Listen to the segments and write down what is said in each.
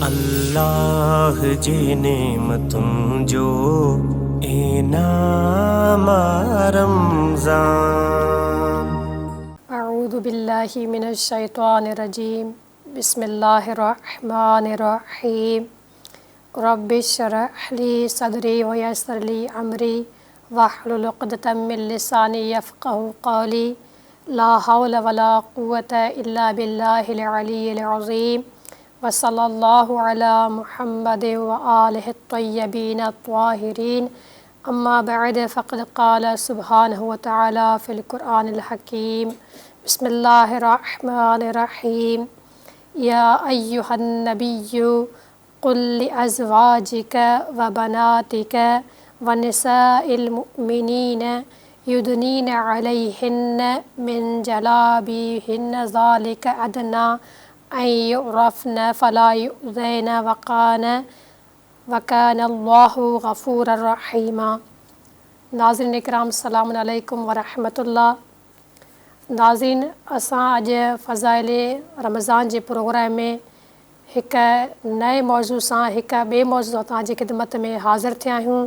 الله جي نعمتن جو انعام آ رمضان. اعوذ بالله من الشيطان الرجيم بسم الله الرحمن الرحيم رب اشرح لي صدري ويسر لي امري واحلل عقدة من لساني يفقهوا قولي لا حول ولا قوة الا بالله العلي العظيم وصلي الله علي محمد وآله الطيبين الطاهرين اما بعد فقد قال سبحانه وتعالي في القرآن الحڪيم بسم الله الرحمن الرحيم يا ايها النبي قل لازواجك وبناتك ونساء المؤمنين يدنين عليهن من جلابيهن ذلك ادني ان يعرفن فلا يؤذين وڪان وڪان الله غفورا رحيما ناظرين اڪرام سلام عليڪم ورحمة الله ناظرين اسان اڄ فضائل رمضان جي پروگرام ۾ هڪ نئين موضوع سان هڪ ٻئي موضوع سان توهان جي خدمت ۾ حاضر ٿيا آهيون.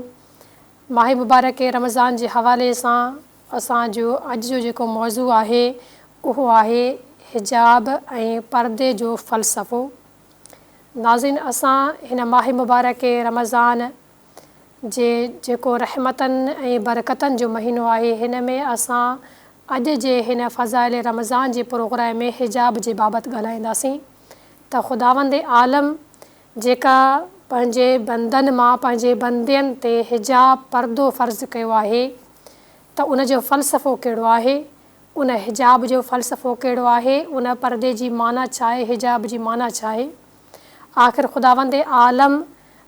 ماهه مبارڪ رمضان جي حوالي سان اسان جو اڄ جو جيڪو موضوع آهي اهو آهي حجاب ۽ پردي جو فلسفو. ناظرين اسان هن ماهه مبارڪ رمضان جي جيڪو رحمتن ۽ برڪتن جو مهينو آهي هن ۾ اسان اڄ جي هن فضائل رمضان جي پروگرام ۾ حجاب جي بابت ڳالهائينداسين ته خداوند عالم جيڪا پنهنجي بندن مان پنهنجي بندين تي حجاب پردو فرض ڪيو آهي ته ان جو فلسفو ڪهڙو آهي ان حجاب جو فلسفو ڪهڙو آهي ان پردي جي معنيٰ ڇا آهي حجاب جي معنيٰ ڇا آهي آخر خداوند عالم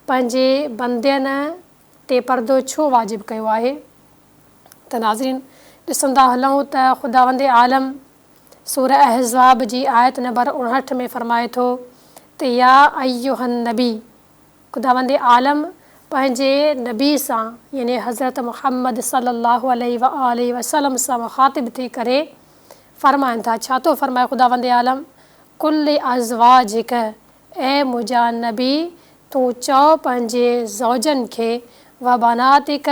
پنهنجي بندين تي پردو ڇو واجب ڪيو آهي؟ ته ناظرين ڏسندا هلون ته خداوند عالم سوره احزاب جي آيت نمبر 59 ۾ فرمائي ٿو ته يا ايها النبي خداوند عالم پنهنجي نبي سان يعني حضرت محمد صلي الله عليه واٰله وسلم سان مخاطب ٿي ڪري فرمائن ٿا ڇا ٿو فرمائي خداوند عالم قل لازواجک اي منهنجا نبي! تون چئو پنهنجي زوجن کي، و بناتک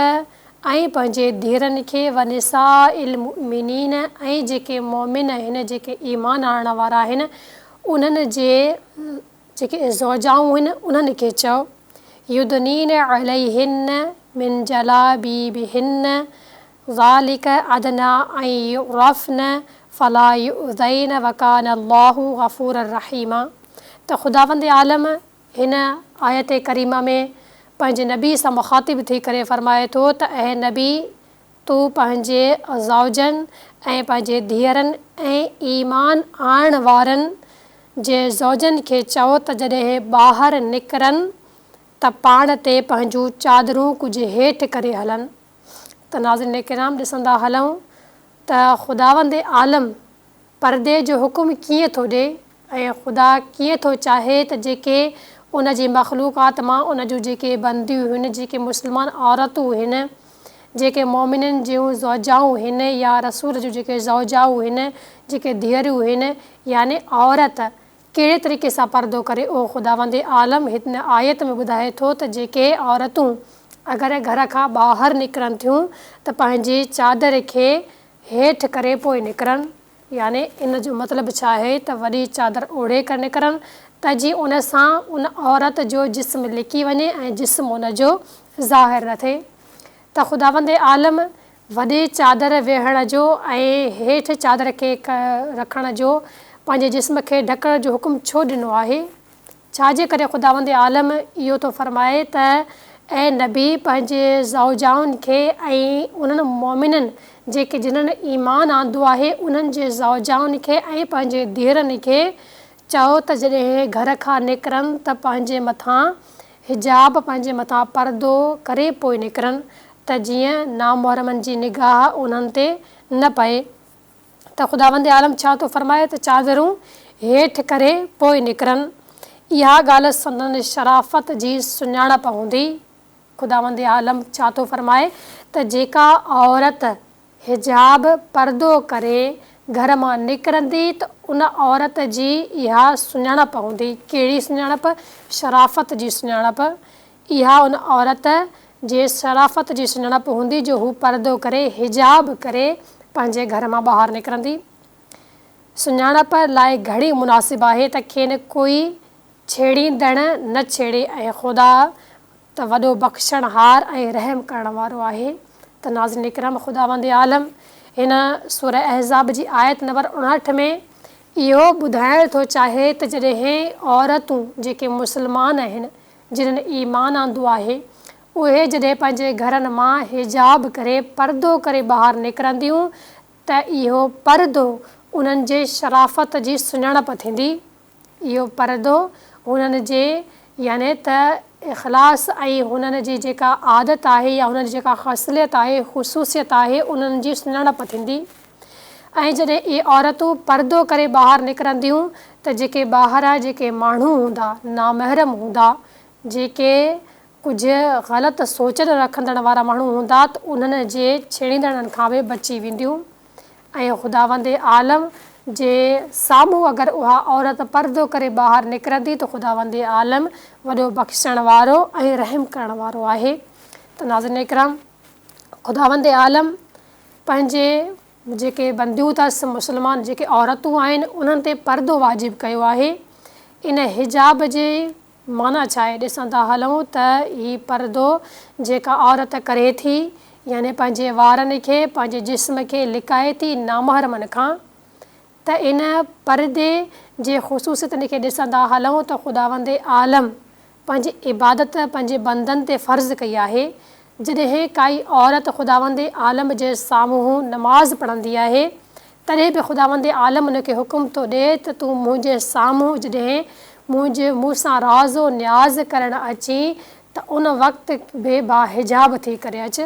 ۽ پنهنجي ڌيئرن کي، و نساء المؤمنين ۽ جيڪي مؤمن آهن، جيڪي ايمان آڻڻ وارا آهن، انهن جي جيڪي زوجائون آهن، انهن کي چئو، يدنين عليهن من جلابيبهن ذلک ادني ان يعرفن فلا يؤذين وڪان الله غفورا رحيما ته خداوند عالم هن آيت ڪريمه ۾ پنهنجي نبي سان مخاطب ٿي ڪري فرمائي ٿو ته اي نبي تون پنهنجي زوجن ۽ پنهنجي ڌيئرن ۽ ايمان آڻڻ وارن جي زوجن کي چئو ته جڏهن ٻاهر نڪرن ته پاڻ تي پنهنجون چادرون ڪجهه هيٺ ڪري هلن. ته ناظرين ڪرام ڏسندا هلون ته خداوند عالم پردي جو حڪم ڪيئن ٿو ڏي ۽ خدا ڪيئن ٿو چاهي ته جيڪي ان جي مخلوقات مان ان جون جيڪي بنديون هن جيڪي مسلمان عورتون هن جيڪي مؤمنن جون زوجائون هن يا رسول جون جيڪي زوجائون هن جيڪي ڌيئريون هن يعني عورت ڪهڙي طريقي سان پردو ڪري اهو خداوند عالم هن آيت ۾ ٻڌائي ٿو ته جيڪي عورتون اگر گهر کان ٻاهر نڪرن ٿيون ته پنهنجي چادر کي هيٺ ڪري پوء نڪرن يعني ان جو مطلب ڇا آهي ته وڏي چادر اوڙهي ڪري نڪرن ته جيئن ان سان ان عورت جو جسم لڪي وڃي ۽ جسم ان جو ظاهر نه ٿئي ته خداوند عالم وڏي چادر ويڙهڻ جو ۽ هيٺ چادر کي رکڻ جو پنهنجي جسم کي ڍڪڻ جو حڪم ڇو ڏنو آهي؟ ڇا جي ڪري خداوند عالم اهو ٿو فرمائي ته اي نبي پنهنجي زوجائن کي ۽ انهن مؤمنن جيڪي جنن ايمان آندو آهي انهن جي زوجائن کي ۽ پنهنجي ڌيئرن کي چئو ته جڏهن گهر کان نڪرن ته پنهنجي مٿان حجاب پنهنجي مٿان پردو ڪري پوء نڪرن ته جيئن نامحرمن جي نگاهه انهن تي نه پئي ته خداوند عالم ڇا ٿو فرمائي ته چادرون هيٺ ڪري پوء نڪرن. اها ڳالهه سندن شرافت جي سڃاڻپ هوندي. خداوند عالم ڇا ٿو فرمائي ته جيڪا عورت حجاب، پردو، ڪري گهر مان نڪرندي ته ان عورت جي اها سڃاڻپ هوندي. ڪهڙي سڃاڻپ؟ شرافت جي سڃاڻپ. اها ان عورت جي شرافت جي سڃاڻپ هوندي جو هو پردو ڪري، حجاب ڪري پنهنجي گهر مان ٻاهر نڪرندي. سڃاڻپ لاء گهڙي مناسب آهي ته کين ڪوئي ڇيڙيندڙ نه ڇيڙي ۽ خدا ته وڏو بخشڻهار ۽ رحم ڪرڻ وارو آهي ته ناظرين اڪرام خداوند عالم هن سوره احزاب جي آيت نمبر 59 ۾ اهو ٻڌائڻ ٿو چاهي ته جڏهن عورتون جيڪي مسلمان آهن جنھن ايمان آندو آهي اهي جڏهن پنهنجي گهرن مان حجاب ڪري پردو ڪري ٻاهر نڪرنديون ته اهو پردو انهن جي شرافت جي سڃاڻپ ٿيندي. اهو پردو هنن جي يعني ته اخلاص ۽ هنن جي جيڪا عادت آهي يا هنن جي جيڪا خصليت آهي، خصوصيت آهي، انهن جي سڃاڻپ ٿيندي ۽ جڏهن اهي عورتون پردو ڪري ٻاهر نڪرنديون ته جيڪي ٻاهران جيڪي ماڻهو هوندا، نامحرم هوندا، جيڪي ڪجهه غلط سوچن رکندڙ وارا ماڻهو هوندا ته انهن جي ڇيڙيندڙن کان به بچي وينديون ۽ خداوند عالم جي سامهون اگر اها عورت پردو ڪري ٻاهر نڪرندي ته خداوند عالم وڏو بخشڻ وارو ۽ رحم ڪرڻ وارو آهي ته ناظرين اڪرام خداوند عالم پنهنجي جيڪي بنديون اٿس مسلمان جيڪي عورتون آهن انهن تي پردو واجب ڪيو آهي ان حجاب جي معنيٰ ڇا آهي؟ ڏسندا هلون ته هي پردو جيڪا عورت ڪري ٿي يعني پنهنجي وارن کي، پنهنجي جسم کي لڪائي ٿي نامحرمن کان ته ان پردي جي خصوصيتن کي ڏسندا هلون ته خداوند عالم پنهنجي عبادت پنهنجي بندن تي فرض ڪئي آهي. جڏهن ڪائي عورت خداوند عالم جي سامهون نماز پڙهندي آهي تڏهن به خداوند عالم ان کي حڪم ٿو ڏئي ته تون منهنجي سامهون جڏهن منهنجي مون سان راز و نياز ڪرڻ اچين ته ان وقت به باحجاب ٿي ڪري اچ.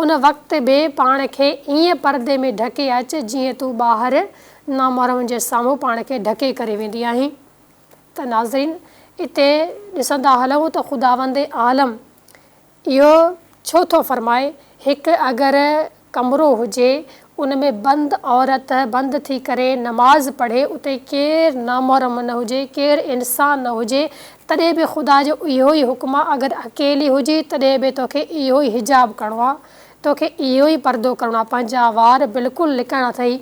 ان وقت به پاڻ کي ائين پردي ۾ ڍڪي اچ جيئن تون ٻاهر نامحرمن جي سامهون پاڻ کي ڍڪي ڪري ويندي آهين. ته ناظرين اتي ڏسندا هلون ته خداوند عالم اهو ڇو ٿو فرمائي، هڪ اگر ڪمرو هجي ان ۾ بند عورت بند ٿي ڪري نماز پڙهي اتي ڪير نامحرم نه هجي ڪير انسان نه هجي تڏهن به خدا جو اهو ئي حڪم آ اگر اڪيلي هجي تڏهن به توکي اهو ئي حجاب ڪرڻو آ توکي اهو ئي پردو ڪرڻو آ پنهنجا وار بلڪل لڪائڻا اٿئي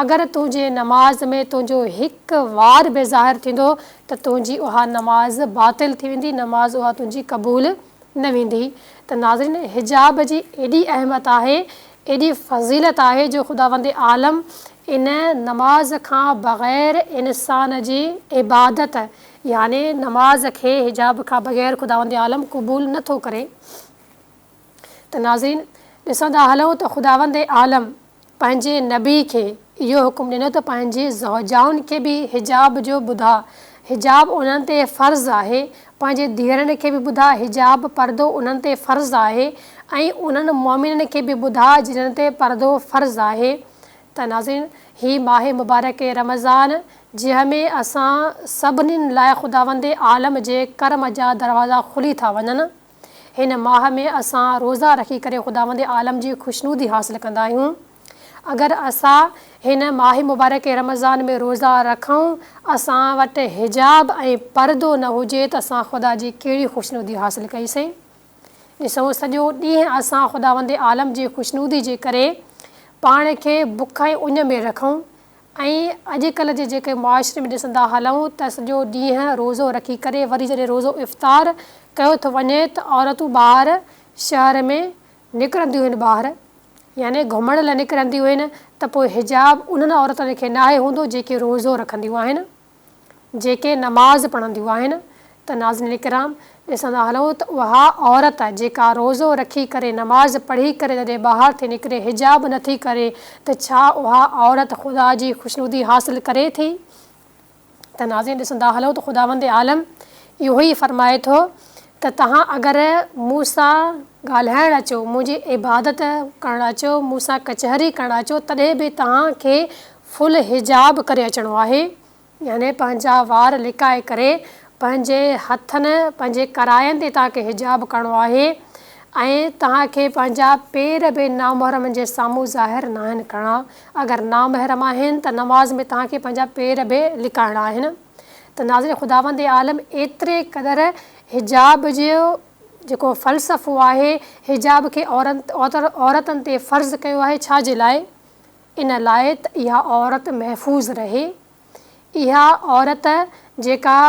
اگر تنهنجي نماز ۾ تنهنجو هڪ وار به ظاهر ٿيندو ته تنهنجي اها نماز باطل ٿي ويندي نماز اها تنهنجي قبول نه ويندي ته ناظرين حجاب جي ايڏي اهميت آهي ايڏي فضيلت آهي جو خداوند عالم ان نماز کان بغير انسان جي عبادت يعني نماز کي حجاب کان بغير خداوند عالم قبول نه ٿو ڪري ته ناظرين ڏسندا هلون ته خداوند عالم پنهنجي نبي کي اهو حڪم ڏنو ته پنهنجي زوجائن کي به حجاب جو ٻڌاء، حجاب انهن تي فرض آهي، پنهنجي ڌيئرن کي به ٻڌاء، حجاب، پردو، انهن تي فرض آهي ۽ انهن مؤمنن کي به ٻڌاء جنھن تي پردو فرض آهي ته ناظرين هي ماهه مبارڪ رمضان جنهن ۾ اسان سڀنين لاء خداوند عالم جي ڪرم جا دروازا کلي ٿا وڃن. هن ماهه ۾ اسان روزا رکي ڪري خداوند عالم جي خوشنودي حاصل ڪندا آهيون. اگر اسان هن ماهه مبارڪ رمضان ۾ روزا رکون، اسان وٽ حجاب ۽ پردو نه هجي ته اسان خدا جي ڪهڙي خوشنودي حاصل ڪئي سين؟ ڏسو سڄو ڏينهن اسان خداوند عالم جي خوشنودي جي ڪري پاڻ کي بک ۽ اڃ ۾ رکون ۽ اڄڪلهه جي جيڪي معاشري ۾ ڏسندا هلون ته سڄو ڏينهن روزو رکي ڪري وري جڏهن روزو افطار ڪيو ٿو وڃي ته عورتون ٻاهر شهر ۾ نڪرنديون آهن ٻاهر يعني گهمڻ لاء نڪرنديون آهن ته پوء حجاب انهن عورتن کي ناهي هوندو جيڪي روزو رکنديون آهن. جيڪي نماز پڙهنديون آهن ته ناظرين ڪرام ڏسندا هلون ته اها عورت جيڪا روزو رکي ڪري نماز پڙهي ڪري جڏهن ٻاهر ٿي نڪري حجاب نه ٿي ڪري ته ڇا اها عورت خدا جي خوشنودي حاصل ڪري ٿي ته ناظرين ڏسندا هلون ته خداوند عالم اهو ئي فرمائي ٿو ته توهان اگر مون سان ڳالهائڻ اچو منهنجي عبادت ڪرڻ اچو مون سان ڪچهري ڪرڻ اچو تڏهن به توهان کي فل حجاب ڪري اچڻو آهي يعني پنهنجا وار لڪائي ڪري پنهنجي هٿن پنهنجي ڪراين تي توهان کي حجاب ڪرڻو آهي ۽ توهان کي پنهنجا پير به نامحرمن جي سامهون ظاهر ناهن ڪرڻا. اگر نامحرم آهن ته نماز ۾ توهان کي پنهنجا پير به لڪائڻا آهن. ته ناظرين خداوند عالم ايتري قدر حجاب جو جيڪو فلسفو آهي حجاب کي عورتن تي فرض ڪيو آهي ڇا جي لاء؟ ان لاء ته اها عورت محفوظ رهي. اها عورت جيڪا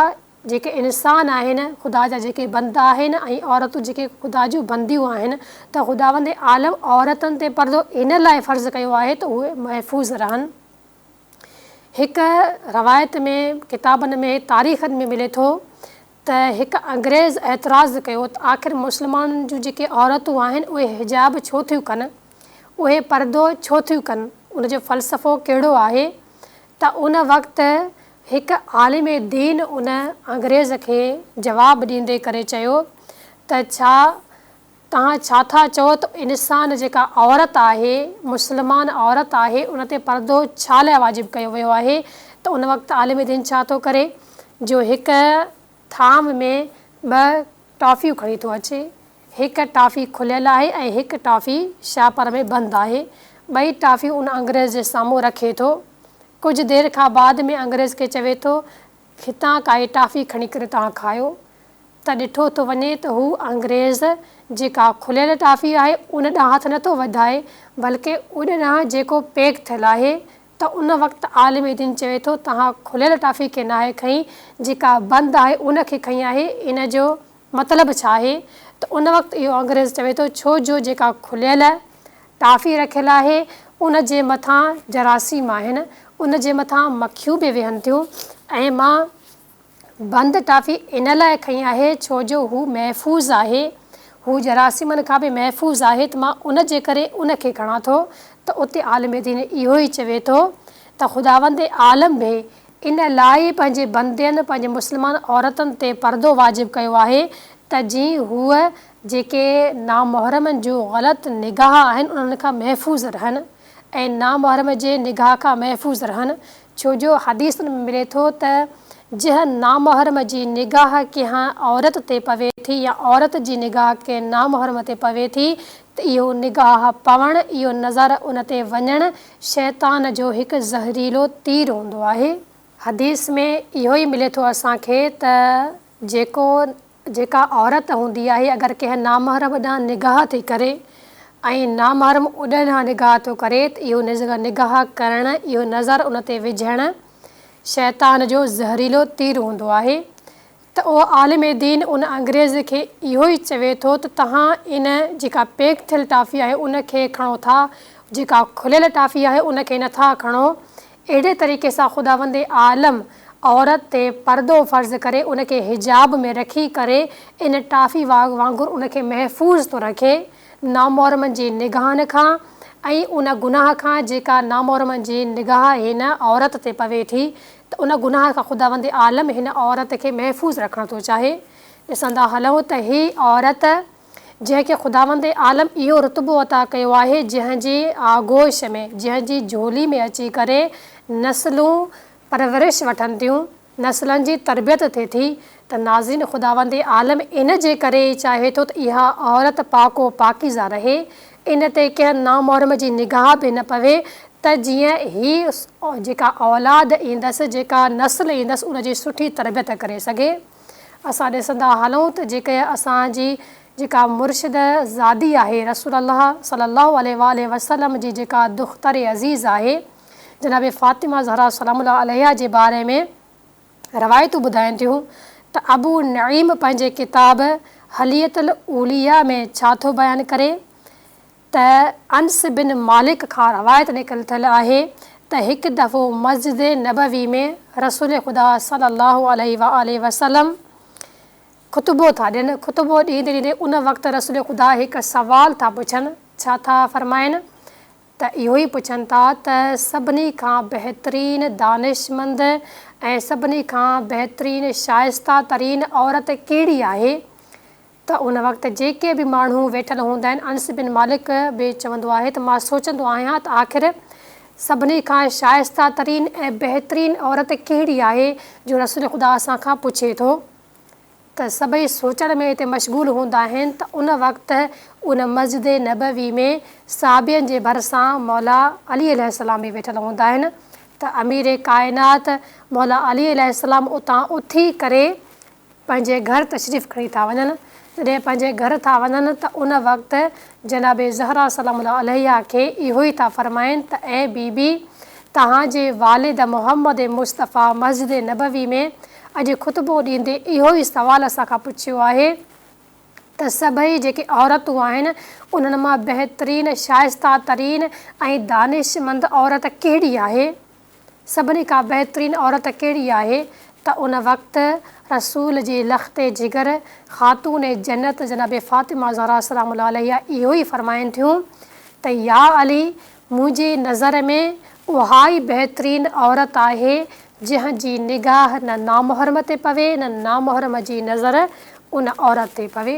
جيڪي انسان آهن، خدا جا جيڪي بندا آهن ۽ عورتون جيڪي خدا جون بنديون آهن ته خداوند عالم عورتن تي پردو ان لاء فرض ڪيو آهي ته اهي محفوظ رهن. هڪ روايت ۾ ڪتابن ۾ تاريخن ۾ ملي ٿو ته هڪ انگريز اعتراض ڪيو ته آخر مسلمانن جون جيڪي عورتون آهن اهي حجاب ڇو ٿيون ڪن؟ اهي پردو ڇو ٿيون ڪن؟ ان جو فلسفو ڪهڙو آهي؟ ته ان وقت هڪ عالم دين ان انگريز کي جواب ڏيندي ڪري چيو ته ڇا توهان ڇا ٿا چئو ته انسان جيڪا عورت آهي مسلمان عورت آهي ان تي پردو ڇا لاء واجب ڪيو ويو آهي ته ان وقت عالم دين ڇا ٿو ڪري جو هڪ ٿانو ۾ ٻه ٽافيون کڻي ٿو اچي. هڪ ٽافي کليل آهي ۽ هڪ ٽافي شاپر ۾ بند آهي. ٻئي ٽافيون ان انگريز جي سامهون رکي ٿو. ڪجهه دير کان بعد ۾ انگريز کي چوي ٿو، هتان ڪائي ٽافي کڻي ڪري توهان کايو. ته ڏٺو ٿو وڃي ته هو انگريز جيڪا کليل ٽافي آهي ان ڏانهن هٿ نٿو وڌائي بلڪه ان ڏانهن جيڪو پيڪ ٿيل آهي ته ان وقت عالم دين چوي ٿو توهان کليل ٽافي کي ناهي کنئي جيڪا بند آهي ان کي کنئي آهي ان جو مطلب ڇا آهي ته ان وقت اهو انگريز چوي ٿو ڇو جو جيڪا کليل ٽافي رکيل آهي ان جي مٿان جراثيم آهن ان جي مٿان مکيون به ويهن ٿيون ۽ مان بند ٽافي ان لاء کنئي آهي ڇو جو هو محفوظ آهي، هو جراثيمن کان به محفوظ آهي ته مان ان جي ڪري ان کي کڻان ٿو ته اتي عالم دين اهو ئي چوي ٿو ته خداوند عالم به ان لاء ئي پنهنجي بندين پنهنجي مسلمان عورتن تي پردو واجب ڪيو آهي ته جين هوء جيڪي نامحرمن جون غلط نگاهه آهن انهن کان محفوظ رهن ۽ نامحرم جي نگاهه کان محفوظ رهن ڇو جو حديثن ۾ ملي ٿو ته جنهن نامحرم جي نگاهه ڪنهن عورت تي پوي ٿي يا عورت جي نگاهه ڪنهن نامحرم تي پوي ٿي ته اهو نگاهه پوڻ، اهو نظر ان تي وڃڻ شيطان جو هڪ زهريلو تير هوندو آهي. حديث ۾ اهو ئي ملي ٿو اسان کي ته جيڪو جيڪا عورت هوندي آهي اگر ڪنهن نامحرم ڏانهن نگاهه ٿي ڪري ۽ نامحرم ان ڏانهن نگاهه ٿو ڪري ته اهو نگاهه ڪرڻ اهو نظر ان تي وجهڻ شيطان جو زهريلو تير هوندو آهي ته اهو عالم دين ان انگريز کي اهو ئي چوي ٿو ته توهان ان جيڪا پيڪ ٿيل ٽافي آهي ان کي کڻو ٿا جيڪا کليل ٽافي آهي ان کي نٿا کڻو اهڙي طريقي سان خداوند عالم عورت تي پردو فرض ڪري ان کي حجاب ۾ رکي ڪري ان ٽافي وانگر ان کي محفوظ ٿو رکي نامحرمن جي نگاهن کان ۽ ان گناهه کان جيڪا نامحرمن جي نگاهه هن عورت تي پوي ٿي ته ان گناهه کان خداوند عالم هن عورت کي محفوظ رکڻ ٿو چاهي. ڏسندا هلون ته هي عورت جنهن کي خداوند عالم اهو رتبو عطا ڪيو آهي، جنهن جي آغوش ۾، جنهن جي جهولي ۾ اچي ڪري نسلون پرورش وٺن ٿيون، نسلن جي تربيت ٿئي ٿي، ته ناظرين خداوند عالم ان جي ڪري ئي چاهي ٿو ته اها عورت پاڪ و پاڪيزه رهي، ان تي ڪنهن نامحرم جي نگاهه به نه پوي ته جيئن هي جيڪا اولاد ايندس، جيڪا نسل ايندس ان جي سٺي تربيت ڪري سگهي. اسان ڏسندا هلون ته جيڪي اسان جي جيڪا مرشد زادي آهي رسول الله صلي الله عليه واٰله وسلم جي جيڪا دختر عزيز آهي جناب فاطمه زهرا سلام الله عليها جي باري ۾ روايتون ٻڌائين ٿيون ته ابو نعيم پنهنجي ڪتاب حلية الاولياء ۾ ڇا ٿو بيان ڪري ته انس بن مالڪ کان روايت نقل ٿيل آهي ته هڪ دفعو مسجد نبوي ۾ رسول خدا صلي الله عليه واٰله وسلم خطبو ٿا ڏين، خطبو ڏيندي ڏيندي ان وقت رسول خدا هڪ سوال ٿا پڇن، ڇا ٿا فرمائن ته اهو ئي پڇن ٿا ته سڀني کان بهترين دانشمند ۽ سڀني کان بهترين شائسته ترين عورت ڪهڙي آهي؟ ته ان وقت جيڪي به ماڻهو ويٺل هوندا آهن، انس بن مالڪ به چوندو آهي ته مان سوچندو آهيان ته آخر سڀني کان شائسته ترين ۽ بهترين عورت ڪهڙي آهي جو رسول خدا اسان کان پڇي ٿو؟ ته سڀئي سوچڻ ۾ اتي مشغول هوندا آهن ته ان وقت ان مسجد نبوي ۾ صحابين جي ڀرسان مولا علي عليه السلام به ويٺل هوندا آهن ته امير ڪائنات مولا علي عليه السلام اتان اٿي ڪري پنهنجي گهر تشريف کڻي ٿا وڃن. جڏهن پنهنجي گهر ٿا وڃن ته ان وقت جناب زهرا سلام الله عليها کي اهو ئي ٿا فرمائن ته اي بي بي! توهان جي والد محمد مصطفيٰ مسجد نبوي ۾ اڄ خطبو ڏيندي اهو ئي سوال اسان کان پڇيو آهي ته سڀئي جيڪي عورتون آهن انهن مان بهترين، شائسته ترين ۽ دانشمند عورت ڪهڙي آهي؟ سڀني کان بهترين عورت ڪهڙي آهي ته ان وقت رسول جي لخت جگر خاتون جنت جناب فاطمه زهرا سلام الله عليها اهو ئي فرمائن ٿيون ته يا علي منهنجي نظر ۾ اها ئي بهترين عورت آهي جنهن جي نگاهه نه نامحرم تي پوي نه نامحرم جي نظر ان عورت تي پوي.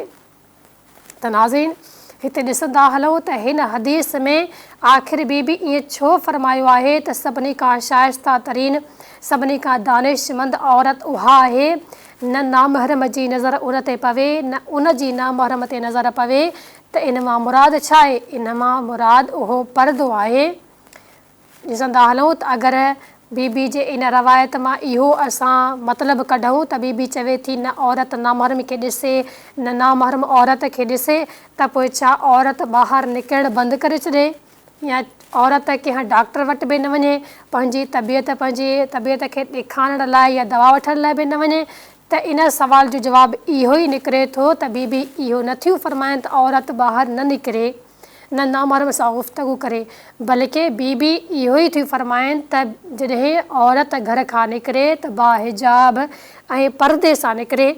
ته ناظرين هتي ڏسندا هلون ته هن حديث ۾ آخر بي بي ائين ڇو فرمايو آهي ته سڀني کان شائسته ترين، سڀني کان دانشمند عورت اها آهي، نه نامحرم جي نظر ان تي پوي نه ان جي نامحرم تي نظر پوي ته ان مان مراد ڇا آهي؟ ان مان مراد اهو پردو آهي. ڏسندا هلون ته اگر بي بي جي ان روايت مان اهو اسان مطلب ڪڍون ته بي بي چوي ٿي نه عورت نامحرم کي ڏسي نه نامحرم عورت کي ڏسي ته پوء ڇا عورت ٻاهر نڪرڻ بند ڪري ڇڏي يا عورت ڪنهن ڊاڪٽر وٽ به نه وڃي پنهنجي طبيعت پنهنجي طبيعت کي ڏيکارڻ لاء يا دوا وٺڻ لاء به نه وڃي ته ان سوال جو جواب اهو ئي نڪري ٿو ته بي بي اهو نه ٿيون فرمائن ته عورت ٻاهر نه نڪري نه نامحرم سان گفتگو ڪري، بلڪه بي بي اهو ئي ٿيون فرمائن ته جڏهن عورت گهر کان نڪري ته باحجاب ۽ پردي سان نڪري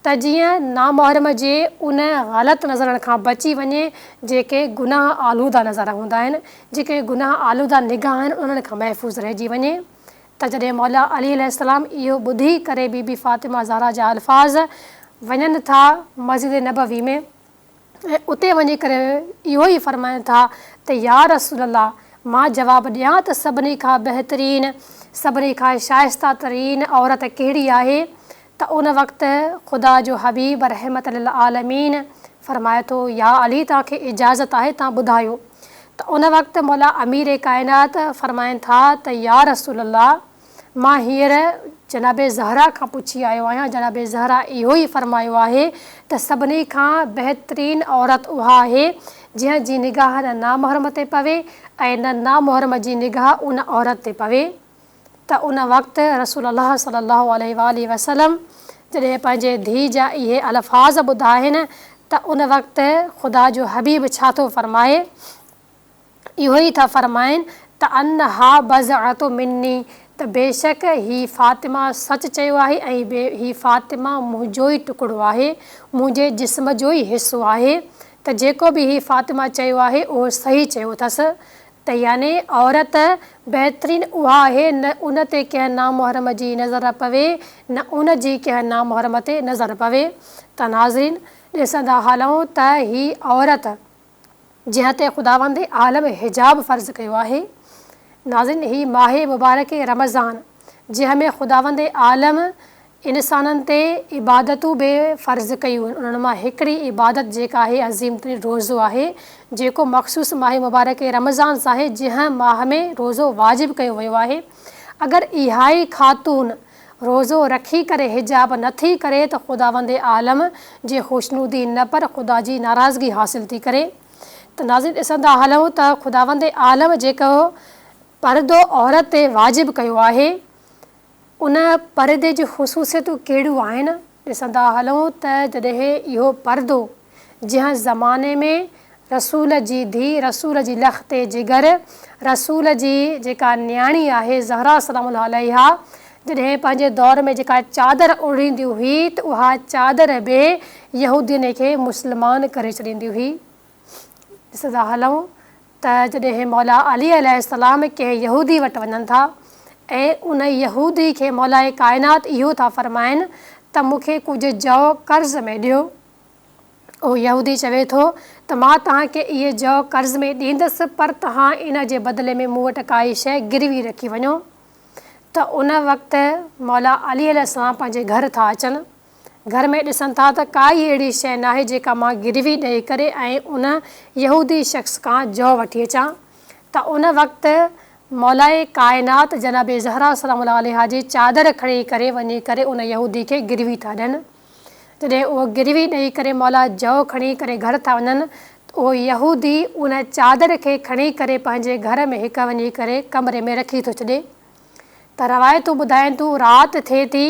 ته جيئن نامحرم جي ان غلط نظرن کان بچي وڃي جيڪي گناهه آلوده نظر هوندا آهن، جيڪي گناهه آلوده نگاهه آهن انهن کان محفوظ رهجي وڃي ته جڏهن مولا علي عليه السلام اهو ٻڌي ڪري بي بي فاطمه زهرا جا الفاظ وڃن ٿا مسجد نبوي ۾. ۽ اتي وڃي ڪري اهو ئي فرمائن ٿا ته يا رسول الله! مان جواب ڏيان ته سڀني کان بهترين، سڀني کان شائسته ترين عورت ڪهڙي آهي؟ ته ان وقت خدا جو حبيب رحمت للعالمين فرمائي ٿو، يا علي توهان کي اجازت آهي توهان ٻڌايو. ته ان وقت مولا امير ڪائنات فرمائن ٿا ته يا رسول الله! مان هينئر جناب زهرا کان پڇي آيو آهيان، جناب زهرا اهو ئي فرمايو آهي ته سڀني کان بهترين عورت اها آهي جنهن جي نگاهه نه نامحرم تي پوي ۽ نه نامحرم جي نگاهه ان عورت تي پوي ته ان وقت رسول الله صلي الله عليه واٰله وسلم جڏهن پنهنجي ڌيء جا اهي الفاظ ٻڌا آهن ته ان وقت خدا جو حبيب ڇا ٿو فرمائي؟ اهو ئي ٿا فرمائن ته انها بضعة مني ته بيشڪ هي فاطمه سچ چيو آهي ۽ هي فاطمه منهنجو ئي ٽڪڙو آهي، منهنجي جسم جو ئي حصو آهي ته جيڪو به هي فاطمه چيو آهي اهو صحيح چيو اٿس ته يعني عورت بهترين اها آهي نه ان تي ڪنهن نامحرم جي نظر پوي نه ان جي ڪنهن نامحرم تي نظر پوي ته ناظرين ڏسندا هلون ته هي عورت جنهن تي خداوند عالم حجاب فرض ڪيو آهي. ناظرين هي ماهه مبارڪ رمضان جنهن ۾ خداوند عالم انسانن تي عبادتون به فرض ڪيون آهن انهن مان هڪڙي عبادت جيڪا آهي عظيم ترين روزو آهي جيڪو مخصوص ماهه مبارڪ رمضان سان آهي جنهن ماهه ۾ روزو واجب ڪيو ويو آهي اگر اها ئي خاتون روزو رکي ڪري حجاب نه ٿي ڪري ته خداوند عالم جي خوشنودي نه پر خدا جي ناراضگي حاصل ٿي ڪري ته ناظرين ڏسندا هلون ته خداوند عالم جيڪو پردو عورت تي واجب ڪيو آهي ان پردي جون خصوصيتون ڪهڙيون آهن ڏسندا هلون ته جڏهن اهو پردو جنهن زماني ۾ رسول جي ڌيء، رسول جي لخت جگر، رسول جي جيڪا نياڻي آهي زهرا سلام الله عليها جڏهن پنهنجي دور ۾ جيڪا چادر اوڙهيندي هئي ته اها چادر به يهودين کي مسلمان ڪري ڇڏيندي هئي. ڏسندا هلون ته جڏهن مولا علي عليه السلام ڪنهن يهودي وٽ وڃن ٿا ۽ ان يهودي کي مولاء ڪائنات اهو ٿا فرمائن ته مون کي ڪجهه جو قرض ۾ ڏيو. اهو يهودي چوي ٿو ته مان توهان کي اهي جو قرض ۾ ڏيندس پر توهان ان جي بدلي ۾ مون وٽ ڪائي شيء گروي رکي وڃو ته ان وقت مولا علي عليه السلام پنهنجي گهر ٿا اچن گهر ۾ ڏسن ٿا ته ڪائي اهڙي شيء ناهي جيڪا مان گروي ڏئي ڪري ۽ ان يهودي شخص کان جؤ وٺي اچان ته ان وقت مولائي ڪائنات جناب زهرا سلام الله عليها جي چادر کڻي ڪري وڃي ڪري ان يهودي کي گروي ٿا ڏين. جڏهن اهو گروي ڏئي ڪري مولا جؤ کڻي ڪري گهر ٿا وڃن ته اهو يهودي ان چادر کي کڻي ڪري پنهنجي گهر ۾ هڪ وڃي ڪري ڪمري ۾ رکي ٿو ڇڏي ته روايتون ٻڌائين ٿيون رات ٿئي ٿي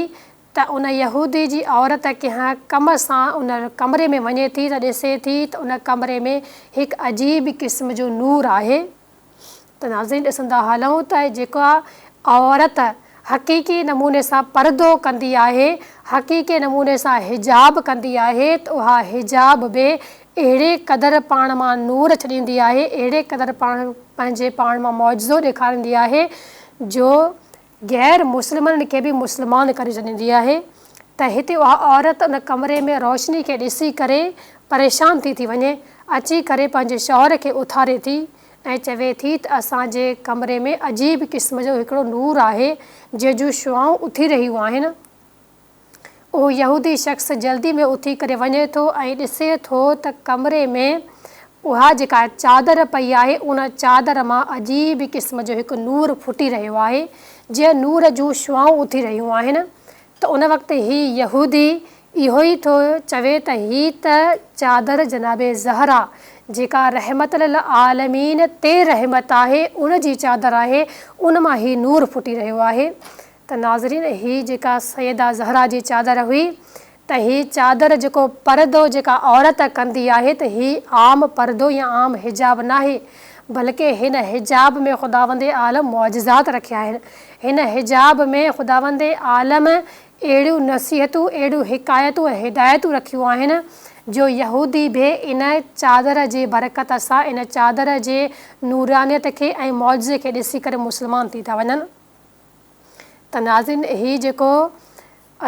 ته ان يهودي جي عورت ڪنهن ڪم سان ان ڪمري ۾ وڃي ٿي ته ڏسي ٿي ته ان ڪمري ۾ هڪ عجيب قسم جو نور آهي. ته ناظرين ڏسندا هلون ته جيڪا عورت حقيقي نموني سان پردو ڪندي آهي، حقيقي نموني سان حجاب ڪندي آهي ته اها حجاب به اهڙي قدر پاڻ مان نور ڇڏيندي آهي، اهڙي قدر پاڻ پنهنجي پاڻ مان معجزو ڏيکاريندي آهي جو غير مسلمن کي به مسلمان ڪري ڇڏيندي آهي ته هتي اها عورت ان ڪمري ۾ روشني کي ڏسي ڪري پريشان ٿي ٿي وڃي اچي ڪري پنهنجي شوهر کي اٿاري ٿي ۽ چوي ٿي ته اسان جي ڪمري ۾ عجيب قسم جو هڪڙو نور آهي جنهن جون شعاعون اٿي رهيون آهن. اهو يهودي شخص جلدي ۾ اٿي ڪري وڃي ٿو ۽ ڏسي ٿو ته ڪمري ۾ اها جيڪا چادر پئي آهي ان چادر مان عجيب قسم جو هڪ نور ڦٽي رهيو آهي جنهن نور جون شعاعون اٿي رهيون آهن ته ان وقت هي يهودي اهو ئي ٿو چوي ته هي ته چادر جناب زهرا جيڪا رحمت للعالمين تي رحمت آهي ان جي چادر آهي ان مان هي نور ڦٽي رهيو آهي ته ناظرين هي جيڪا سيده زهرا جي چادر هئي ته هي چادر جيڪو پردو جيڪا عورت ڪندي آهي ته هي عام پردو يا عام حجاب ناهي بلڪه هن حجاب ۾ خداوند عالم معجزات رکيا آهن هن حجاب ۾ خداوند عالم اهڙيون نصيحتون اهڙيون حڪايتون ۽ هدايتون رکيون آهن جو يهودي به ان چادر جي برڪت سان ان چادر جي نورانيت کي ۽ معجزي کي ڏسي ڪري مسلمان ٿي ٿا وڃن. ته ناظرين هي جيڪو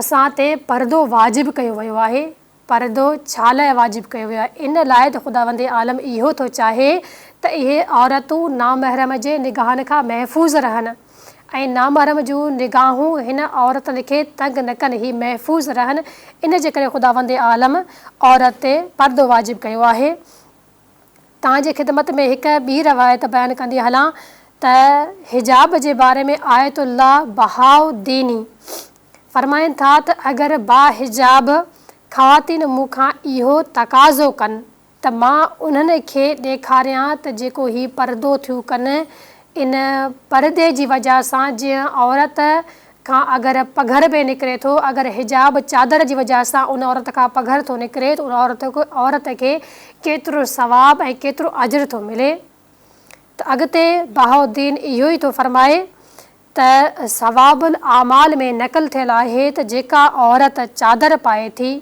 اسان تي پردو واجب ڪيو ويو آهي، پردو ڇا لاء واجب ڪيو ويو آهي؟ ان لاء ته خداوند عالم اهو ٿو چاهي ته اهي عورتون نامحرم جي نگاهن کان محفوظ رهن ۽ نامحرم جون نگاهون هن عورتن کي تنگ نه ڪن، هي محفوظ رهن، ان جي ڪري خداوند عالم عورت تي پردو واجب ڪيو آهي. توهان جي خدمت ۾ هڪ ٻي روايت بيان ڪندي هلان ته حجاب جي باري ۾ آيت الله بهاء الديني فرمائن ٿا ته اگر باحجاب خواتين مون کان اهو تقاضو ڪن ته مان انهن کي ڏيکاريان ته جيڪو هي پردو ٿيون ڪن ان پردي جي وجه سان جنهن عورت کان اگر پگهر به نڪري ٿو، اگر حجاب چادر جي وجه سان ان عورت کان پگهر ٿو نڪري ته ان عورت کي ڪيترو ثواب ۽ ڪيترو اجر ٿو ملي ته اڳتي بهاء الدين اهو ئي ٿو فرمائي ته ثواب الاعمال ۾ نقل ٿيل آهي ته جيڪا عورت چادر پائي ٿي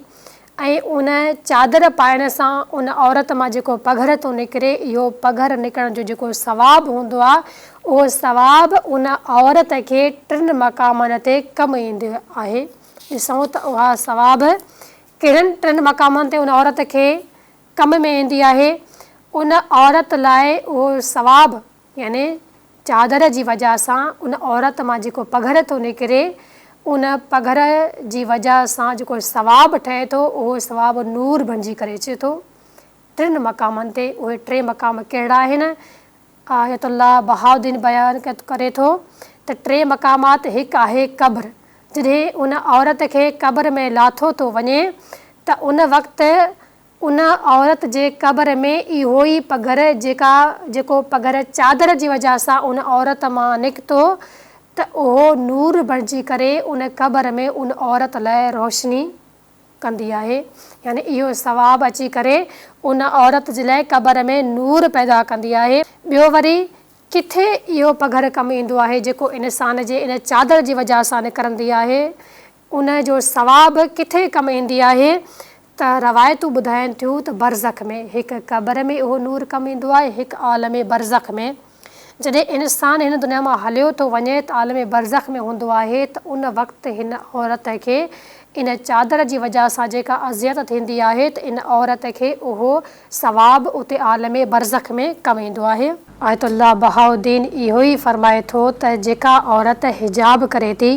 ۽ ان چادر پائڻ سان ان عورت مان جيڪو پگهر ٿو نڪري اهو پگهر نڪرڻ جو جيڪو ثواب هوندو آهي اهو ثواب ان عورت کي ٽن مقامن تي ڪم ايندو آهي. ڏسون ته اها ثواب ڪهڙن ٽن مقامن تي ان عورت کي ڪم ۾ ايندي آهي. ان عورت لاء اهو ثواب يعني چادر جي وجه سان ان عورت مان جيڪو پگهر ٿو نڪري ان پگهر جي وجه سان جيڪو ثواب ٺهي ٿو اهو ثواب نور بڻجي ڪري اچي ٿو. ٽن مقامن تي اهي ٽي مقام ڪهڙا آهن؟ آيت الله بهاء الدين بيان ڪري ٿو ته ٽي مقامات هڪ آهي قبر جڏهن ان عورت کي قبر ۾ لاٿو ٿو وڃي ته ان وقت ان عورت جي قبر ۾ اهو ئي پگهر جيڪا جيڪو پگهر چادر جي وجه سان ان عورت مان نڪتو ته اهو نور بڻجي ڪري ان قبر ۾ ان عورت لاء روشني ڪندي آهي يعني اهو ثواب اچي ڪري ان عورت جي لاء قبر ۾ نور پيدا ڪندي آهي. ٻيو وري ڪٿي اهو پگهر ڪم ايندو آهي جيڪو انسان جي ان چادر جي وجه سان نڪرندي آهي ان جو ثواب ڪٿي ڪم ايندي آهي ته روايتون ٻڌائين ٿيون ته برزخ ۾ هڪ قبر ۾ اهو نور ڪم ايندو آهي هڪ عالم برزخ ۾ جڏهن انسان هن دنيا مان هليو ٿو وڃي ته عالم برزخ ۾ هوندو آهي ته ان وقت هن عورت کي ان چادر جي وجه سان جيڪا اذيت ٿيندي آهي ته ان عورت کي اهو ثواب اتي عالم برزخ ۾ ڪم ايندو آهي. آيت الله بهاء الدين اهو ئي فرمائي ٿو ته جيڪا عورت حجاب ڪري ٿي،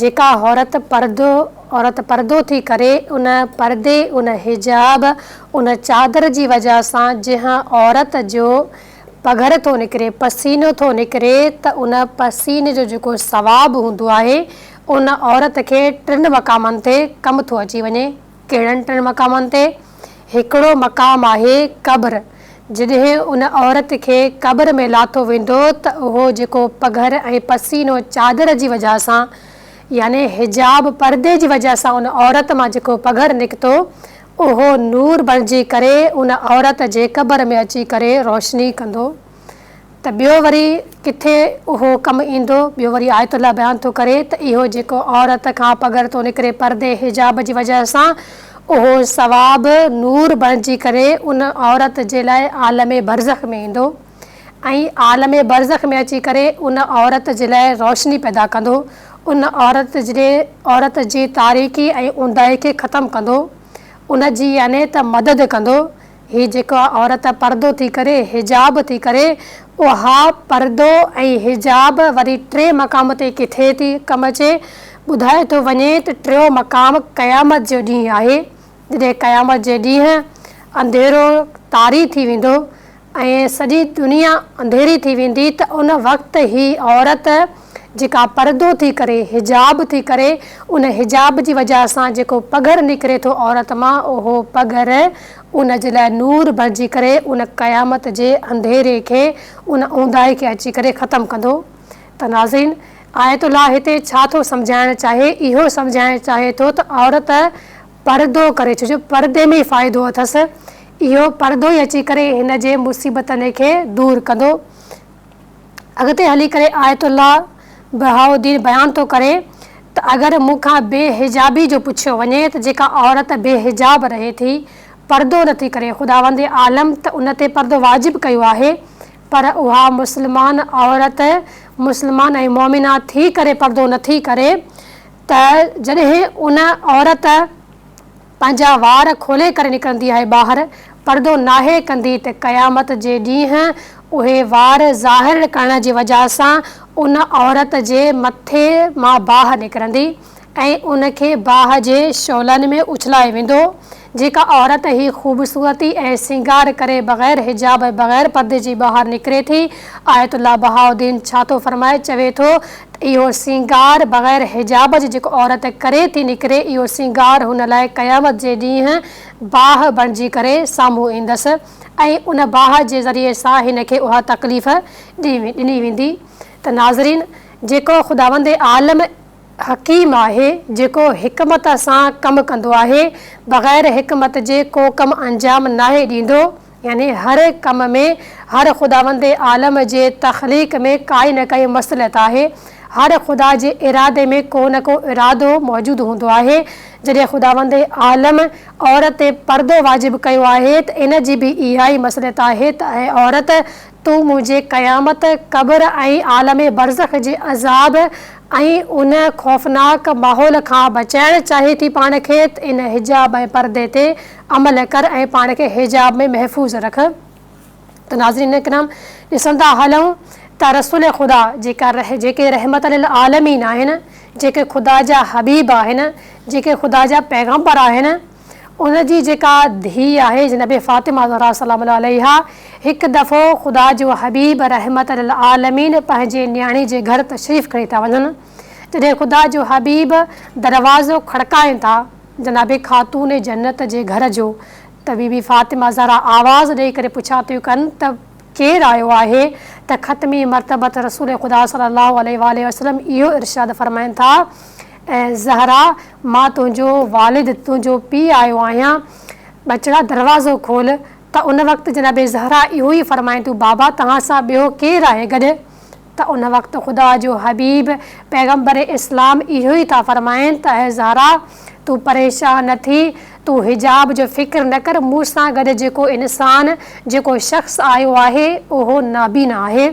جيڪا عورت پردو عورت پردو ٿي ڪري ان پردي ان حجاب ان چادر جي وجه سان جنهن عورت جو پگهر ٿو نڪري پسينو ٿو نڪري ته ان پسيني جو جيڪو ثواب هوندو آهي ان عورت کي ٽن مقامن تي ڪم ٿو اچي وڃي. ڪهڙن ٽن مقامن تي؟ هڪڙو مقام آهي قبر، جڏهن ان عورت کي قبر ۾ لاٿو ويندو ته اهو جيڪو پگهر ۽ پسينو چادر جي وجهه سان يعني حجاب پردي جي وجهه سان ان عورت مان جيڪو پگهر نڪتو اهو نور بڻجي ڪري ان عورت جي قبر ۾ اچي ڪري روشني ڪندو. ته ٻيو وري ڪٿي اهو ڪم ايندو؟ ٻيو وري آيت الله بيان ٿو ڪري ته اهو جيڪو عورت کان پگهر ٿو نڪري پردي حجاب جي وجهه سان اهو ثواب نور بڻجي ڪري ان عورت جي لاء عالم برزخ ۾ ايندو ۽ عالم برزخ ۾ اچي ڪري ان عورت جي لاء روشني پيدا ڪندو ان عورت جي عورت جي تاريڪي ۽ اونداهي کي ختم ڪندو ان جي يعني ته مدد ڪندو. هي جيڪا عورت پردو ٿي ڪري، حجاب ٿي ڪري، اها پردو ۽ حجاب وري ٽئين مقام تي ڪٿي ٿي ڪم اچي؟ ٻڌايو ٿو وڃي ته ٽيون مقام قيامت جو ڏينهن آهي، جڏهن قيامت جي ڏينهن انڌيرو طاري ٿي ويندو ۽ سڄي دنيا انڌيري ٿي ويندي ته ان وقت هي عورت جيڪا پردو ٿي ڪري، حجاب ٿي ڪري، ان حجاب جي وجهه سان جيڪو پگهر نڪري ٿو عورت مان اهو پگهر ان جي لاء نور بڻجي ڪري ان قيامت جي انڌيري کي ان اونداهي کي اچي ڪري ختم ڪندو ته ناظرين آيت الله هتي ڇا ٿو سمجهائڻ چاهي اهو سمجهائڻ چاهي ٿو ته عورت پردو ڪري ڇو جو پردي ۾ ئي فائدو اٿس اهو پردو ئي اچي ڪري هن جي مصيبتن کي دور ڪندو. اڳتي هلي ڪري آيت الله بهاء الدين بيان ٿو ڪري ته اگر مون کان بي حجابي جو پڇيو وڃي ته جيڪا عورت بي حجاب رهي ٿي پردو نه ٿي ڪري خداوند عالم ته ان تي پردو واجب ڪيو آهي پر اها مسلمان عورت مسلمان ۽ مؤمنه ٿي ڪري پردو نه ٿي ڪري ته جڏهن ان عورت پنهنجا وار کولي ڪري نڪرندي آهي ٻاهر، پردو ناهي ڪندي ته قيامت جي ڏينهن اهي وار ظاهر ڪرڻ جي وجهه سان ان عورت جي مٿي مان باهه نڪرندي ۽ ان کي باهه جي شعلن ۾ اڇلايو ويندو. جيڪا عورت هي خوبصورتي ۽ سينگار ڪري بغير حجاب ۽ بغير پردي جي ٻاهر نڪري ٿي، آيت الله بهاءالدين ڇا ٿو فرمائي، چوي ٿو اهو سينگار بغير حجاب جي جيڪو عورت ڪري ٿي نڪري اهو سينگار هن لاء قيامت جي ڏينهن باهه بڻجي ڪري سامهون ايندس ۽ ان باهه جي ذريعي سان هن کي اها تڪليف ڏني ويندي ته ناظرين جيڪو خداوند عالم حڪيم آهي جيڪو حڪمت سان ڪم ڪندو آهي بغير حڪمت جي ڪو ڪم انجام ناهي ڏيندو. يعني هر ڪم ۾ هر خداوند عالم جي تخليق ۾ ڪائي نه ڪائي مصلحت آهي. هر خدا جي ارادي ۾ ڪو نه ڪو ارادو موجود هوندو آهي. جڏهن خداوند عالم عورت تي پردو واجب ڪيو آهي ته ان جي به اها ئي مصلحت آهي ته اي عورت! تون منهنجي قيامت، قبر ۽ عالم برزخ جي عذاب ۽ ان خوفناڪ ماحول کان بچائڻ چاهين ٿي پاڻ کي ته ان حجاب ۽ پردي تي عمل ڪر ۽ پاڻ کي حجاب ۾ محفوظ رک ته ناظرين ڪرام ڏسندا هلون ته رسول خدا جيڪا جيڪي رحمت للعالمين آهن جيڪي خدا جا حبيب آهن جيڪي خدا جا پيغمبر آهن ان جي جيڪا ڌيء آهي جناب فاطمه زهرا سلام الله عليها هڪ دفعو خدا جو حبيب رحمت للعالمين پنهنجي نياڻي جي گهر تشريف کڻي ٿا وڃن جڏهن خدا جو حبيب دروازو کڙڪائين ٿا جناب خاتون جنت جي گهر جو ته بي بي فاطمه زهرا آواز ڏئي ڪري پڇا ٿيون ڪن ته ڪير آيو آهي ته ختمي مرتبت رسول خدا صلي الله عليه واٰله وسلم اهو ارشاد فرمائن ٿا اي زهرا مان تنهنجو والد تنهنجو پيء آيو آهيان ٻچڙا دروازو کول ته ان وقت جناب زهرا اهو ئي فرمائن ٿيون بابا توهان سان ٻيو ڪير آهي گڏ ته ان وقت خدا جو حبيب پيغمبر اسلام اهو ئي ٿا فرمائن ته اي زهرا! تون پريشان نه ٿي، تون حجاب جو فڪر نه ڪر، مون سان گڏ جيڪو انسان، جيڪو شخص آيو آهي، اهو نابينا آهي،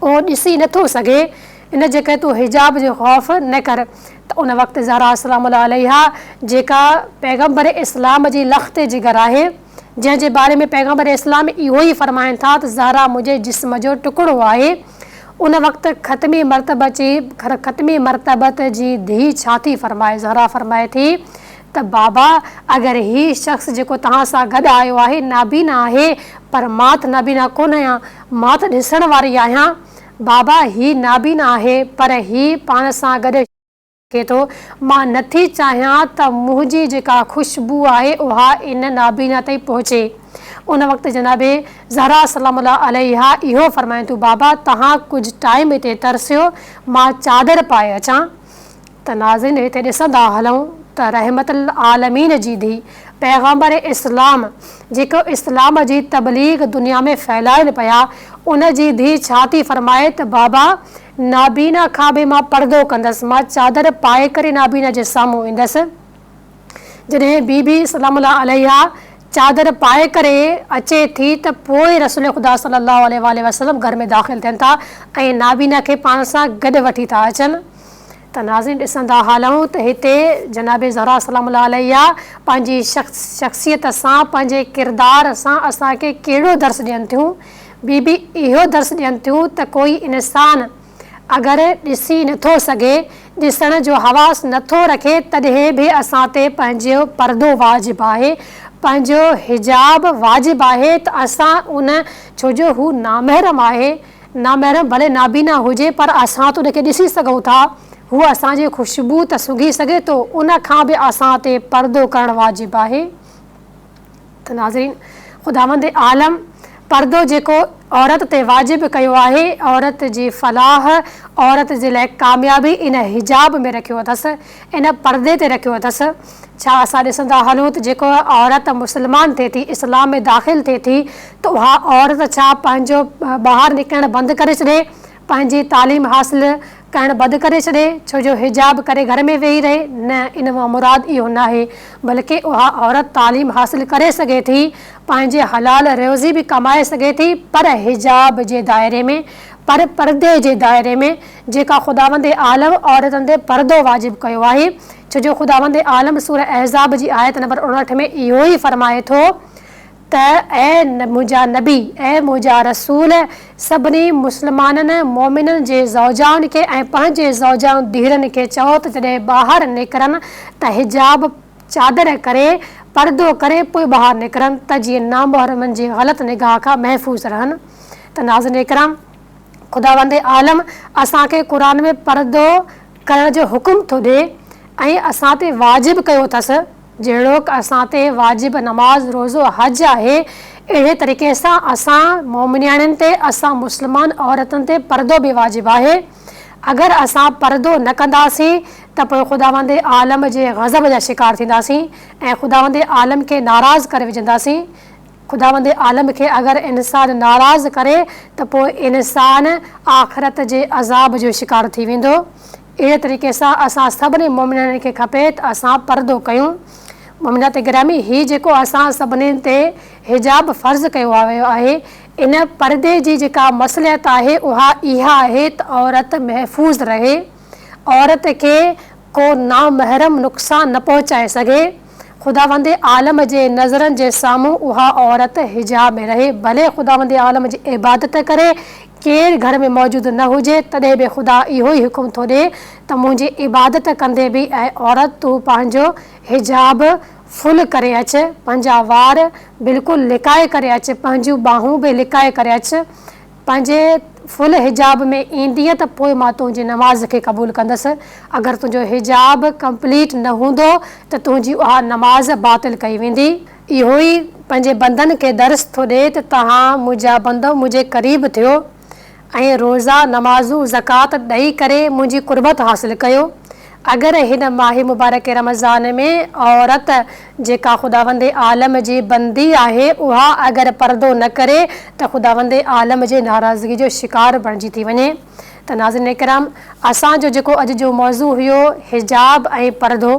اهو ڏسي نه ٿو سگهي، ان جي ڪري تون حجاب جو خوف نه ڪر. ته ان وقت زهرا سلام الله عليها جيڪا پيغمبر اسلام جي لخت جگر آهي، جنهن جي باري ۾ پيغمبر اسلام اهو ئي فرمائن ٿا ته زهرا منهنجي جسم جو ٽڪڙو آهي. ان وقت ختمي مرتبت جي ختمي مرتبت جي ڌيء ڇا ٿي فرمائي؟ زهرا فرمائي ٿي ته بابا اگر هي شخص جيڪو توهان سان گڏ آيو آهي نابينا آهي پر مان ته نابينا ڪونه آهيان، مان ته ڏسڻ واري آهيان. بابا هي نابينا آهي پر هي پاڻ سان گڏ. رکي ٿو، مان نٿي چاهيان ته منهنجي جيڪا خوشبو آهي اها ان نابينا تائين پهچي. ان وقت جناب زهرا سلام الله عليها اهو فرمائن ٿيون، بابا توهان ڪجهه ٽائيم هتي ترسيو مان چادر پائي اچان. ته ناظرين هتي ڏسندا هلون ته رحمت للعالمين جي ڌي پيغمبر اسلام جيڪو اسلام جي تبليغ دنيا ۾ ڦهلائن پيا ان جي ڌي ڇا ٿي فرمائي ته بابا نابينا کان به مان پردو ڪندس، مان چادر پائي ڪري نابينا جي سامهون ايندس. جڏهن بي بي سلام الله عليها چادر پائي ڪري اچي ٿي ته پوء رسول خدا صلي الله عليه واٰله وسلم گهر ۾ داخل ٿين ٿا ۽ نابينا کي پاڻ سان گڏ وٺي ٿا اچن ته ناظرين ڏسندا هلون ته هتي جناب زهرا سلام الله عليها پنهنجي شخصيت سان پنهنجي ڪردار سان اسان کي ڪهڙو درس ڏين ٿيون. بي بي اهو درس ڏين ٿيون ته ڪوئي انسان اگر ڏسي نٿو سگهي، ڏسڻ جو حواس نٿو رکي تڏهن به اسان تي پنهنجو پردو واجب آهي، پنهنجو حجاب واجب آهي ته اسان ان ڇو جو هو نامحرم آهي، نامحرم ڀلي نابينا هجي پر اسان ته ان کي ڏسي سگهون ٿا، هو اسان جي خوشبو ته سونگهي سگهي ٿو، ان کان به اسان تي پردو ڪرڻ واجب آهي. ته ناظرين! خداوند عالم پردو جيڪو عورت تي واجب ڪيو آهي، عورت جي فلاح، عورت جي لاء ڪاميابي ان حجاب ۾ رکيو اٿس، ان پردي تي رکيو اٿس. ڇا اسان ڏسندا هلون ته جيڪو عورت مسلمان ٿئي ٿي، اسلام ۾ داخل ٿئي ٿي ته اها عورت ڇا پنهنجو ٻاهر نڪرڻ بند ڪري ڇڏي، پنهنجي تعليم حاصل ڪرڻ بند ڪري ڇڏي، ڇو جو حجاب ڪري گهر ۾ ويهي رهي، نه ان مان مراد اهو ناهي، بلڪه اها عورت تعليم حاصل ڪري سگهي ٿي، پنهنجي حلال روزي به ڪمائي سگهي ٿي، پر حجاب جي دائري ۾، پر پردي جي دائري ۾، جيڪا خداوند عالم عورتن تي پردو واجب ڪيو آهي، ڇو جو خداوند عالم سوره احزاب جي آيت نمبر 59 ۾ اهو ئي فرمائي ٿو ته اي منهنجا نبي، اي منهنجا رسول! سڀني مسلمانن، مؤمنن، جي زوجائن کي ۽ پنهنجي زوجائن، ڌيئرن، کي چئو ته جڏهن ٻاهر نڪرن ته حجاب، چادر، ڪري، پردو ڪري پوء ٻاهر نڪرن ته جيئن نامحرمن جي غلط نگاهه کان محفوظ رهن ته ناظرين اڪرام! خداوند عالم اسان کي قرآن ۾ پردو ڪرڻ جو حڪم ٿو ڏئي ۽ اسان تي واجب ڪيو اٿس. جهڙوڪ اسان تي واجب نماز، روزو، حج آهي، اهڙي طريقي سان اسان مؤمنياڻين تي، اسان مسلمان عورتن تي پردو به واجب آهي. اگر اسان پردو نه ڪنداسين ته پوء خداوند عالم جي غضب جا شڪار ٿينداسين ۽ خداوند عالم کي ناراض ڪري وجهنداسين. خداوند عالم کي اگر انسان ناراض ڪري ته پوء انسان آخرت جي عذاب جو شڪار ٿي ويندو. اهڙي طريقي سان اسان سڀني مؤمنن کي کپي ته اسان پردو ڪيون. مؤمنات گرامي! هي جيڪو اسان سڀني تي حجاب فرض ڪيو ويو آهي، ان پردي جي جيڪا مصلحت آهي اها اها آهي ته عورت محفوظ رهي، عورت کي ڪو نامحرم نقصان نه پهچائي سگهي. خداوند عالم جي نظرن جي سامهون اها عورت حجاب ۾ رهي، ڀلي خداوند عالم جي عبادت ڪري، ڪير گهر ۾ موجود نه هجي، تڏهن به خدا اهو ئي حڪم ٿو ڏئي ته منهنجي عبادت ڪندي به اي عورت تون پنهنجو حجاب فل ڪري اچ، پنهنجا وار بلڪل لڪائي ڪري اچ، پنهنجون ٻانهون به لڪائي ڪري اچ، پنهنجي فل حجاب ۾ ايندينء ته پوء مان تنهنجي نماز کي قبول ڪندس، اگر تنهنجو حجاب ڪمپليٽ نه هوندو ته تنهنجي اها نماز باطل ڪئي ويندي. اهو ئي پنهنجي بندن کي درس ٿو ڏئي ته توهان منهنجا بندؤ منهنجي قريب ٿيو ۽ روزا، نمازون، زڪوات ڏئي ڪري منهنجي قربت حاصل ڪيو. اگر هن ماهه مبارڪ رمضان ۾ عورت جيڪا خداوند عالم جي بندي آهي اها اگر پردو نه ڪري ته خداوند عالم جي ناراضگي جو شڪار بڻجي ٿي وڃي ته ناظرين ڪرام اسان جو جيڪو اڄ جو موضوع هيو حجاب ۽ پردو.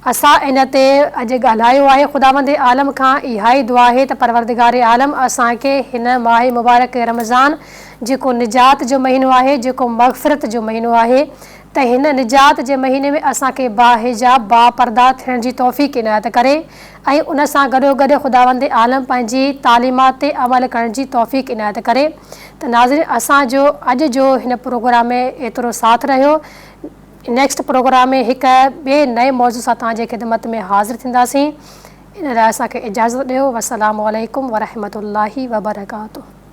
اسان ان تي اڄ ڳالهايو آهي. خداوند عالم کان اها ئي دعا آهي ته پروردگار عالم اسان کي هن ماهه مبارڪ رمضان جيڪو نجات جو مهينو آهي، جيڪو مغفرت جو مهينو آهي ته هن نجات جي مهيني ۾ اسان کي باحجاب باپرده ٿيڻ جي توفيق عنايت ڪري ۽ ان سان گڏوگڏ خداوند عالم پنهنجي تعليمات تي عمل ڪرڻ جي توفيق عنايت ڪري ته ناظرين اسان جو اڄ جو هن پروگرام ۾ ايترو ساٿ رهيو نيڪسٽ پروگرام ۾ هڪ ٻئي نئين موضوع سان توهان جي خدمت ۾ حاضر ٿينداسين ان لاء اسان کي اجازت ڏيو والسلام عليڪم ورحمة الله وبرڪاته.